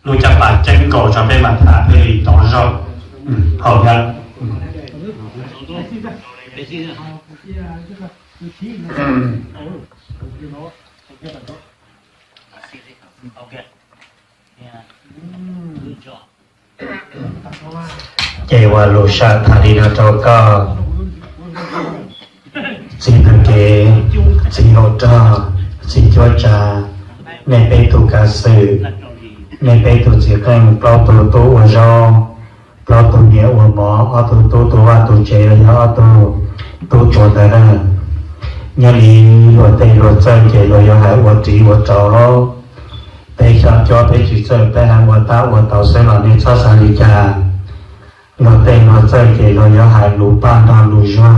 Lub caj pas ceeb nkaus tso peb mam tham thiaj li tau zoo. Haum thiab. Ces ua lus sam tham li no rau koj, txiv tag kev, txiv hauv rog, txiv cuab tsav, nej peb tug kav xwm, nej peb tug txiv qeej, plaub tug tub ua zaub, plaub tug niam ua mov, ob tug tub tus vaj tus tsev los yog ob tug tub tuav ntawv na. Nyob li luag tej luag txawj ces luag yuav hais ua ris ua rau lauj. Peb xyom cuab peb tsis txawj peb hais ua tab ua tau xwb los nej txhob xav li cas. Luag tej luag txawj ces luag yuav hais lus paj nrog lus zuag.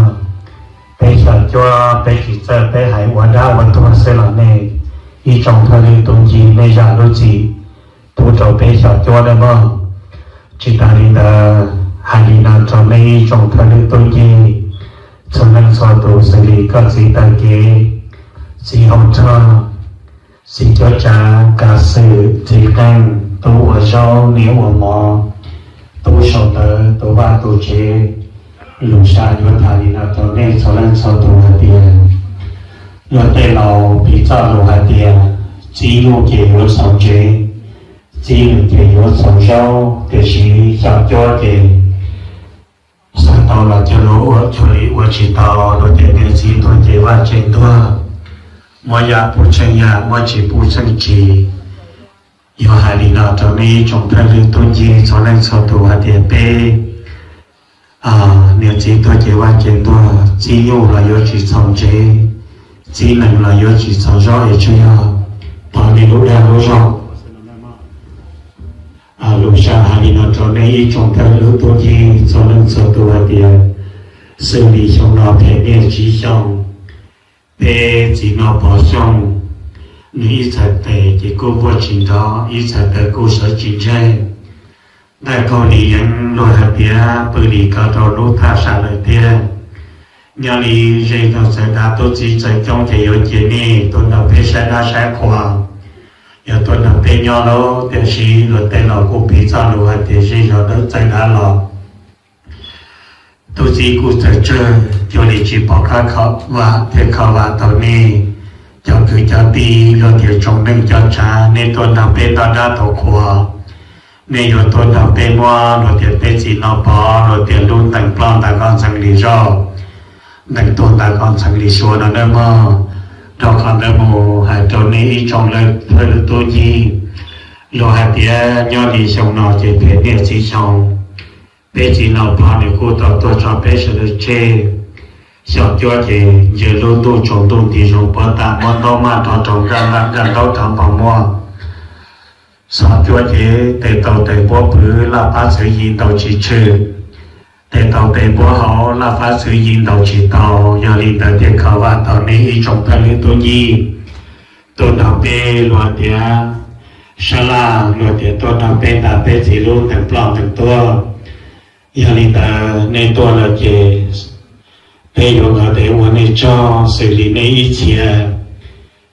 Peb xyom cuab peb tsis txawj peb hais ua dab ua tuag xwb los nej ib tsoom thawj lwm tub ncig nej zam lub txim pub rau peb xyom cuab nawb mog. Tsis tas li ntawd hais li no rau nej ib tsoom thawj lwm tub ncig txhua leej txhua tus xws li koj txiv tag kev, txiv hauv rog, txiv cuab tsav, kav xwm, txiv qeej, tub ua zaub, niam ua mov, tub sau ntawv, tus vaj tus tsev, lus sam yuav tham li no rau nej txhua leej txhua tus hais tias, luag tej laus piv txoj lus hais tias, txib nyuj ces yuav txhaum ntsev, txib nees ces yuav txhaum zaub, tiam sis xyom cuab ces xav tau los cog lus ua, cuag li ua tsis tau. Luag tias niam txiv tuag ces vaj tsev ntuag, muab yam pub tsheej yam, muab tsis pub tsheej tsis. Yuav hais li no rau nej ib tsoom thawj lwm tub ncig txhua leej txhua tus hais tias peb niam txiv tuag ces vaj tsev ntuag, txib nyuj los yuav tsis txhaum ntsev, txib nees los yuav tsis txhaum zaub es tsuas yog pov nej lub dag lub zog. Lus sam hais li no rau nej ib tsoom thawj lwm tub ncig txhua leej txhua tus hais tias, xws li xyoo no phem niaj tsis xyoo, peb txiv no pov xyooj, nws ib txhais tes ces kuj npuaj tsis nrov, ib txhais taw kuj sawv tsis ntseg. Nqaij qaug li yeeb luag hais tias pw li ko rau lub thaj sam lawm tiag. Nyob li ze zog txawv dav tub txiv txawv coob ces yuav cia nej tuaj nrog peb saib dab saib qhua, yog tuaj nrog peb nyob lauj. Tiam sis luag tej laus kuj piv txoj lus hais tias ze zog txawv dav los tub txib kuj txawv tsawg, cuag li tsis pom qab kho vam thiaj kho vam tau nej. Cov kwv cov tij luag tias tsoom neej cov tsav, nej tuaj nrog peb noj dab tau qhua, nej yuav tuaj nrog peb muab luag tias peb txiv no pov, luag tias lub ntees ploj ntawd koj ntxeev li zaug, ntees tuag ntawd koj ntxeev li sua no nawb mog. Rau qhov ntawd mus hais rau nej ib tsoom thawj lwm tub ncig, luag hais tias nyob li xyoo no ces phem niaj txiv xyoo, peb txiv no pov nws kuj tau tuag tso peb sawv daws tseg. Xyom cuab ces ncaws lub ntuj tsaus ntuj nti zoo puav tas, muab ntaub maj rov rau nkaj ntaj, nkaj ntaub rov npog muag. Xyom cuab ces tes tau tes npuab pwv, laj pab txwv yi ntaus tsis tshwm, tes tau tes npuab hauv, laj pab txwv yi ntaus tsis tau. Yog li ntawd thiaj kho vam tau nej ib tsoom thawj lwm tub ncig tuaj nrog peb luag tias sab laj, luag tias tuaj nrog peb nta peb txiv lub ntees ploj ntees tuag. Yog li ntawd nej tuaj lawm ces peb yuav nqua tes ua nej tsaug xws li nej ib txhia.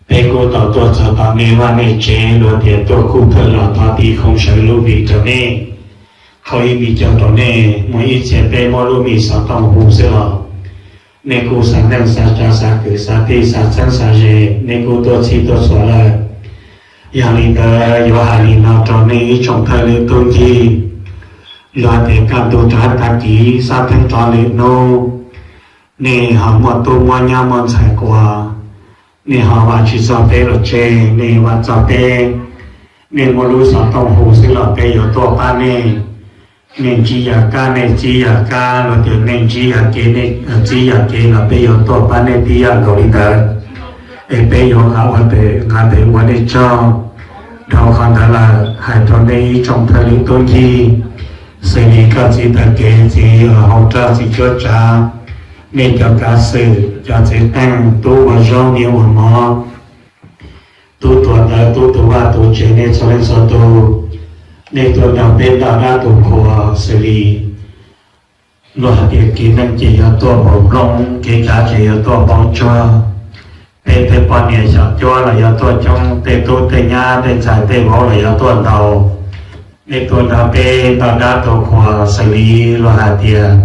Peb kuj tau tuaj txog tom nej vaj nej tsev, luag tias tuaj kuj thawj los thov ti khoo sawv lub mis rau nej, qhau ib mis cog rau nej, muaj ib txhia peb muab lub mis xov tooj hu xwb los nej kuj xav neej xav tsav xav kwv xav tij xav txheeb xav ze, nej kuj tuaj txhij tuaj txhua lawm. Yog li ntawd yuav hais li no rau nej ib tsoom thawj lwm tub ncig, luag tias kaj ntug rov tag kis, xab theeb rov lwm hnub, nej ho muaj tub muaj nyab muaj ntxhais quas, nej ho vam tsis txog peb los tseg, nej vam txog peb, nej muab lub xov tooj hu xwb los peb yuav tuaj pab nej. Nej ntsib yam kab nej txib yam kab, luag tias nej ntsib yam kev nej txib yam kev los peb yuav tuaj pab nej tib yam nkaus li ntawd. Es peb yuav nqa ua tes, nqa tes ua nej tsaug. Dhau qhov ntawd lawm hais rau nej ib tsoom thawj lwm tub ncig, xws li koj txiv tag kev, txiv hauv rog, txiv cuab tsav, nej cov kav xwm, cov txiv qeej, tub ua zaub, niam ua mov, tub tuav ntawv, tub tu vaj tu tsev, nej txhua leej txhua tus, nej tuaj nrog peb noj dab tu qhua xws li luag hais tias kev neej ces yog tuaj npaum nplooj, kev tsav ces yog tuaj npaum tsuag. Peb tej poj niam xyom cuab los yog tuaj coob, tej tub tej nyab tej ntxhais tej vauv los yog tuaj ntau. Nej tuaj nrog peb ntoj dab tu qhua xws li luag hais tias,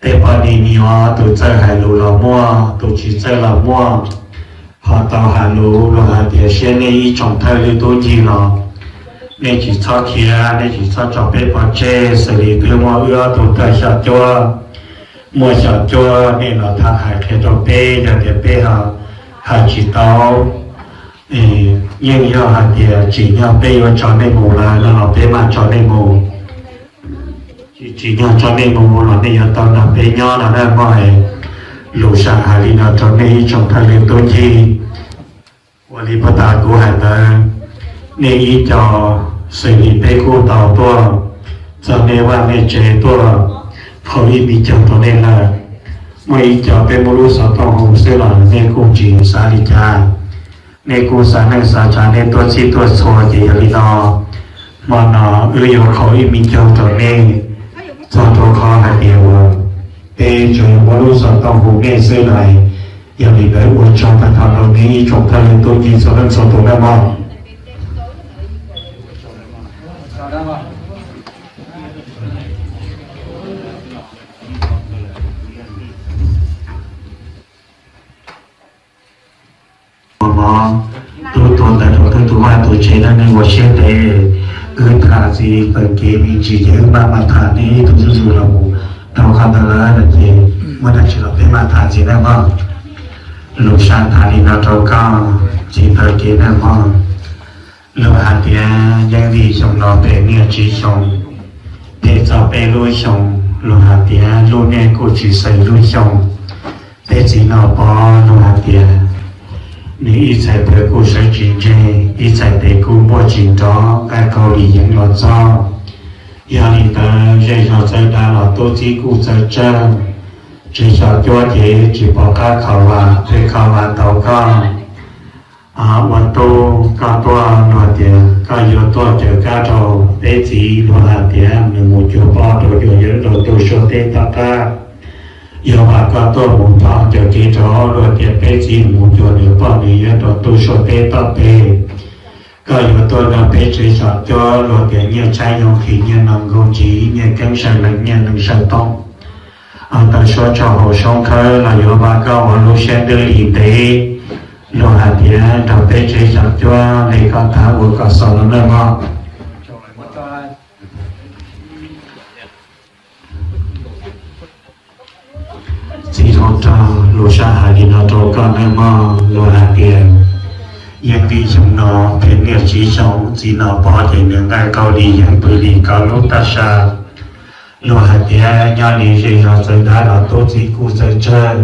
tej poj niam me nyuam tus txawj hais lus los muaj, tus tsis txawj los muaj, ho tau hais lus luag hais tias siab nej ib tsoom thawj lwm tub ncig los, nej tsis txhob khiav, nej tsis txhob tso peb pov tseg, xws li twb muaj wb ob tug thawj xyom cuab, muaj xyom cuab nej los tham hais qhia rau peb, yog tias peb hais tsis tau, yeej yog hais tias tsim nyog peb yuav tso nej mus lawm no los peb mam tso nej mus. Tsis tsim nyog tso nej mus los nej yuav tau nrog peb nyob no na mog. Lus sam hais li no rau nej ib tsoom thawj lwm tub ncig. Ua li puag ta kuv hais ntawd, nej ib co xws li peb kuj tau tuaj txog nej vaj nej tsev tuaj qhau ib me caug rau nej lawm. Muaj ib co peb muab lub xov tooj hu xwb los nej kuj tsis xav li cas, nej kuj xav neej xav tsav nej tuaj txhij tuaj txhua. Ces yog li no, hmo no wb yuav qhau ib me caug rau nej, txog rau qhov hais tias uas peb tsuas muab lub xov tooj hu nej xwb los, yog li ntawd ua tsaug tag nrho rau nej ib tsoom thawj lwm tub ncig txhua leej txhua tus nawb mog. Mog, tub tuag ntawd rau tub tus vaj tus tsev no nej ua siab ntev, wb tham txiv taw kev me ntsis ces wb maj mam tham nej ib tug zuj zus los mus rau qhov ntawd lawm no ces muaj dab tsi los peb mam tham txiv nawb mog. Lus sam tham li no rau koj txiv taw kev nawb mog. Luag hais tias yeeb vim xyoo no phem niaj tsis xyoo, phem txog peb lub xyoo, luag hais tias lub niaj kuj tsis xaws lub xyoo. Peb txiv Nom Pov luag hais tias nws ib txhais plawv kuj sawv tsis ntseg, ib txhais tes kuj npuaj tsis nrov, nqaij qaug lim yeev los txog. Yog li ntawd zej zog txawv dav los tub txib kuj txawv tsawg, tsev xyom cuab ces tsis pom qab kho vam thiaj kho vam tau koj. Ua tub koj tuaj luag tias koj yuav tuaj caw kab rau peb txiv, luag hais tias nws mus cuag poj rau cuag yawm rau ntuj suab teb tom qab. Yog vam koj tuaj mus thov caw kev rau luag tias peb txiv mus cuag nws poj nws yawm rau ntuj suab teb tom peg. Koj yuav tuaj nrog peb tsev xyom cuab luag tias nyiaj tshaib yoog khis nyiaj no nkaus ntsis nyiaj keeb saw lees nyiaj nees saw tooj. Tawm suab tso hauv soob khawb los yuav vam koj ua lub siab ntuj lim ntev, luag hais tias nrog peb tsev xyom cuab li koj thab ua kom xaus los nawb mog. Txiv hluas nraug, lus sam hais li no rau koj nawb mog, luag hais tias yeeb vim xyoo no phem niaj tsis xyoo, txiv Nom Pov ces nws nqaij qaug lim yeev pw li koj lub tag sa. Luag hais tias nyob li zej zog txawv dav los tub txib kuj txawv tsawg,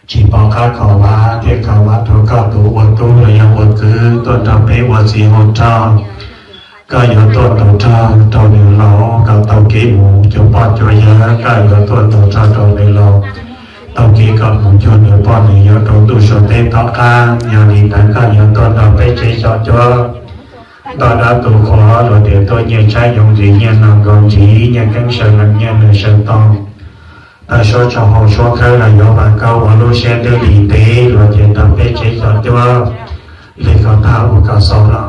tsis pom qab kho vam thiaj kho vam rau koj tus ua tub los yog ua kwv tuaj nrog peb ua txiv hluas nraug. Koj yuav tuaj ntaus rog rau nws laus kom tau kev mus cuag poj cuag yawm, koj yuav tuaj ntaus rog rau nws laus, tau kev kom mus cuag nws poj nws yawm rau ntuj suab teb tom qab. Yog li ntawd koj yuav tuaj nrog peb tsev xyom cuab ntoj dab tu qhua luag tias tuaj nyiaj tshaib yoog ntsis nyiaj no nkaus ntsis nyiaj keeb saw lees nyiaj nees saw tooj. Tawm suab tso hauv soob khawb los yuav vam koj ua lub siab ntuj lim ntev, luag tias nrog peb tsev xyom cuab li koj thab ua kom xaus los.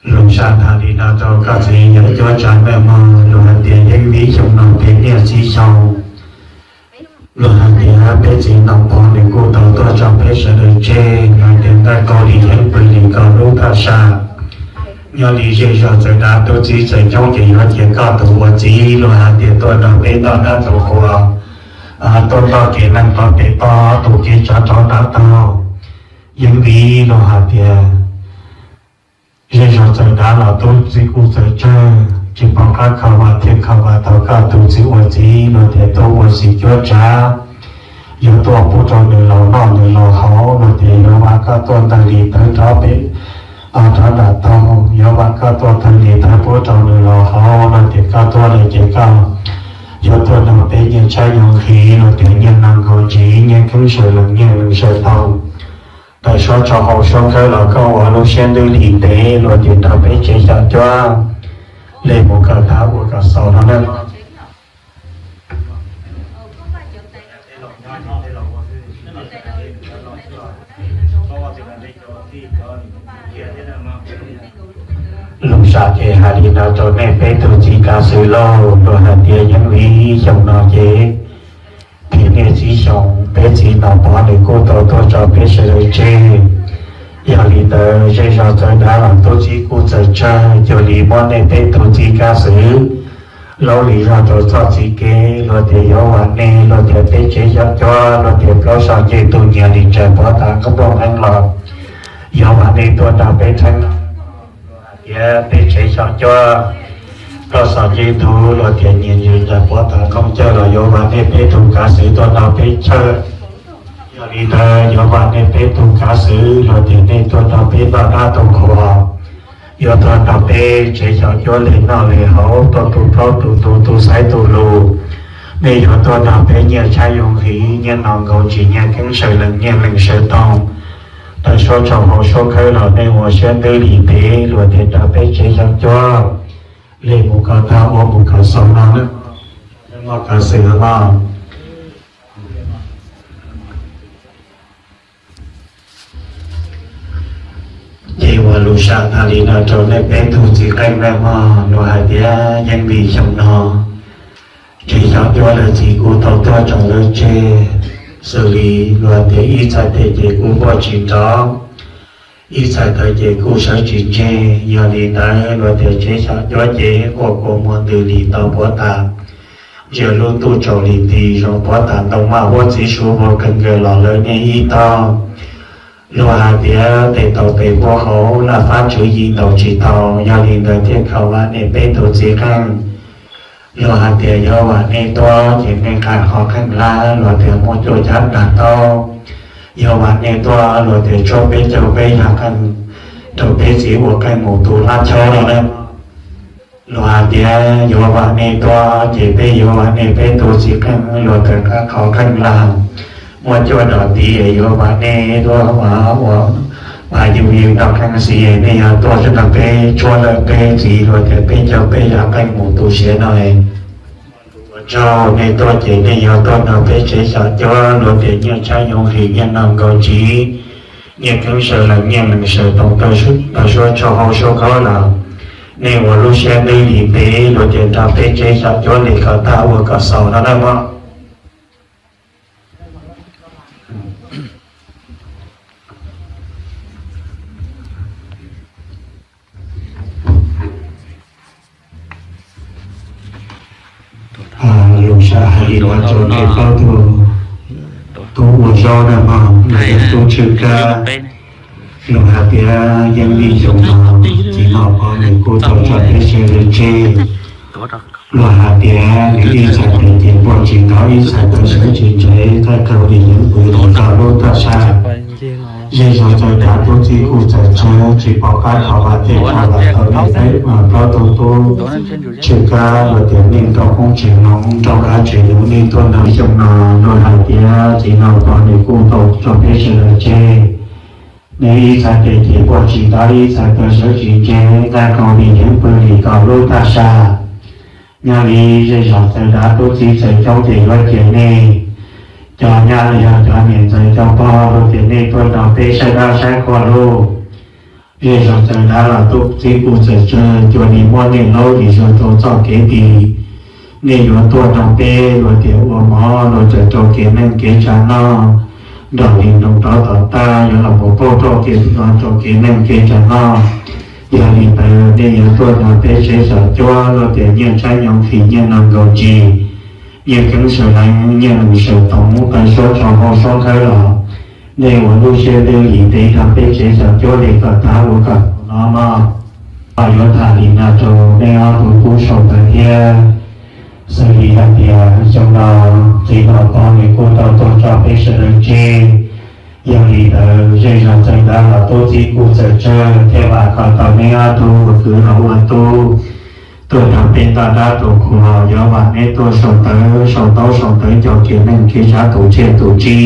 Lus sam tham li no rau koj txiv yawm cuab tsav nawb mog, luag hais tias yeeb vim xyoo no phem niaj tsis xyoo. Luag hais tias peb txiv Nom Pov nws kuj tau tuaj tso peb sawv daws tseg, luag tias nqaij qaug lim yeev pw li koj lub tag sa. Nyob li zej zog txawv dav tub txib txawv coob ces yuav cia koj tus ua txiv, luag hais tias tuaj nrog peb ntoj dab tu qhua, tuaj ntoj kev neeg rov pem toj, tu kev tsov rov dab taug. Yeeb vim luag hais tias zej zog txawv dav los tub txib kuj txawv tsawg, tsis pom qab kho vam thiaj kho vam tau koj tus txiv ua txiv, luag tias tuaj ua txiv cuab tsav, yuav tuaj pub rau nws laus noj nws laus haus, luag tias yuav vam koj tuaj tawg li tawv rov pem, rov dam taug, yuav vam koj tuaj tawg li tawv pub rau nws laus haus, luag tias koj tuaj lawm ces koj yuav tuaj nrog peb nyiaj tshaib yoog khis, luag tias nyiaj nees nkaus ntsis nyiaj keeb saw lees nyiaj nees saw tooj. Tawm suab tso hauv soob khawb los koj ua lub siab ntuj lim ntev, luag tias nrog peb tsev xyom cuab li mus kom thab ua kom xaus no nawb. Sam ces hais li no rau nej peb tug txiv kav xwm lauj, luag hais tias yeej vim xyoo no ces phim niaj txiv xyoo peb txiv Nom Pov nws kuj tau tuaj tso peb sawv daws tseg. Yog li ntawd zej zog txawv dav los tub txib kuj txawm tsawg, cuag li muab nej peb tug txiv kav xwm laub li zog rau txoj txiv kev, luag tias yuav vam nej, luag tias peb tsev xyom cuab, luag tias plaub saum ncej tug nyias li ntsaws pov tas koj poj heev los yuav vam nej tuaj nrog peb theeb tias peb tsev xyom cuab, plaub saum ncej tug luag tias nyias li ntsaws pov tas koj cawj los yuav vam nej peb tug kav xwm tuaj nrog peb chawj. Yog li ntawd yuav vam nej peb tug kav xwm luag tias nej tuaj nrog peb noj dab tu qhua, yuav tuaj nrog peb tsev xyom cuab li noj li haus, tuaj tu plaub tu ntug tu xaiv tu lus. Nej yuav tuaj nrog peb nyiaj tshaib yoov hiv, nyiaj no nkaus ntsis, nyiaj keeb sawv lees, nyiaj lees sawv toog, tawm suab tsaus hau suab khawb los nej ua siab ntev li peb luag tias nrog peb tsev xyom cuab li mus kom tag ua mus kom xaus no. Kav xwm los ces ua lus sam tas li no rau nej peb tug txiv qeej nawb mog, luag hais tias yeej vim xyoo no tsev xyom cuab lawv txiv kuj tau tuaj tso lawv tseg, xws li luag tias ib txhais tes ces kuj npuaj tsis nrov, ib txhais taw ces kuj sawv tsis ntseg. Yog li ntawd luag tias tsev xyom cuab ces quaj kua muag ntws li tau puav tas, ntsia lub ntuj tsaus li nti zoo puav tas, ntoo maj huab txiv suav vau kawg nkaus los lawv niaj ib tog. Luag hais tias tes taus tes puag hauv, laj fab tswv yim ntaus tsis tau. Yog li ntawd thiaj khaws vam nej peb tug txiv qeej, luag hais tias yuav vam nej tuaj ces nej nqa qhov qeej lab, luag tias muaj cuaj cav dag taub. Yuav vam nej tuaj luag tias tshuab peb caug peb yag qeej rau peb txiv ua qeej mus tu hlab chob no na. Luag hais tias yuav vam nej tuaj ces peb yuav vam nej peb tug txiv qeej, luag tias nqa qhov qeej lab, muaj cuaj dos tiv es yuav vam nej tuaj ua, ua yus yus nrog qeej xiv, nej yog tuaj tsis nrog peb tshuab lawm peb txiv, luag tias peb caug peb yag qeej mus tu siav no. Ua tsaug nej tuaj ces nej yog tuaj nrog peb tsev xyom cuab, luag tias nyiaj tshaib yoov hiv, nyiaj no nkaus ntsis, nyiaj keeb sawv lees, nyiaj lees sawv toog, tawm suab tsaus hau suab khawb los nej ua lub siab ntev li peb luag tias nrog peb tsev xyom cuab li kom tag ua kom xaus no na mog. Lus sam hais li no rau nej plaub tug tub ua zaub na mog, nws yog tub Tshwj Kab. Luag hais tias yeej vim xyoo no txiv Nom Pov nws kuj tau tso peb sawv daws tseg. Luag hais tias nws ib txhais tes ces npuaj tsis nrov, ib txhais taw sawv tsis ntseg, thaij kaug li yeeb pw li tau lub tag sab. Zej zog txawv dav tub txib kuj txawm tsawg, tsis pom qab thov vam thiab thov vam tau nej peb plaub tug tub Tshwj Kab, luag tias nej nrog poob tsis hloov, nrog dab tsis hloov, nej tuaj nrog xyoo no. Luag hais tias txiv Nom Pov nws kuj tau tso peb sawv daws tseg. Nws ib txhais tes ces npuaj tsis nrov, ib txhais taw sawv tsis ntseg, thaij kaug li yeeb pw li tau lub tag sab. Nyob li zej zog txawv dav tub txib txawv coob ces yuav cia nej cov nyab los yog cov niam ntxawm cov pog luag tias nej tuaj nrog peb saib dab saib qhua lauj. Zej zog txawv dav los tub txib kuj txawm tsawg, cuag li muab nej laub li zog rau txoj kev tis. Nej yuav tuaj nrog peb luag tias ua mov luag tias rau kev neej kev tsav noj, nrog li nroo rov tom tag yuav los mus pauj rau kev, rau kev neej kev tsav noj. Yog li ntawd nej yuav tuaj nrog peb tsev xyom cuab luag tias nyiaj tshaib nyob fim, nyiaj no nkaus ntsis, nyiaj keeb sawv lees, nyiaj nees sawv toov, tawm suab tsaus hau suab khawb los nej ua lub siab ntev li peb nrog peb tsev xyom cuab li kom tag ua kom no mog. Yuav tham li no rau nej ob tug tub sau ntawv thiab. Xws li hais tias xyoo no txiv Nom Pov nws kuj tau tuaj tso peb sawv daws tseg. Yog li ntawd zej zog txawv dav los tub txib kuj txawm tsawg, thiaj vam kom tau nej ob tug ua kwv los ua tub, tuaj nrog peb noj dab tu qhua. Yuav vam nej tuaj sau ntawv sau ntaub sau ntawv nco kev neej kev tsav tus tsiaj tus tsi,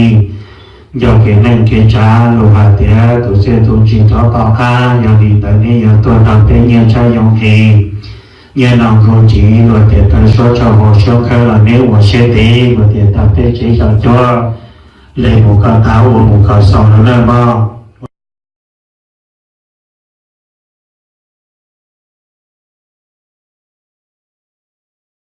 nco kev neej kev tsav, lus hais tias tus tsiaj tus tsi rov tom qab. Yog li ntawd nej yuav tuaj nrog peb nyiaj tshaib yoov heev, nyiaj no nkaus ntsis, luag tias tawm suab tsaus hau suab khawb los neb ua siab ntev, luag tias nrog peb tsev xyom cuab li mus kom tag ua mus kom xaus no na mog.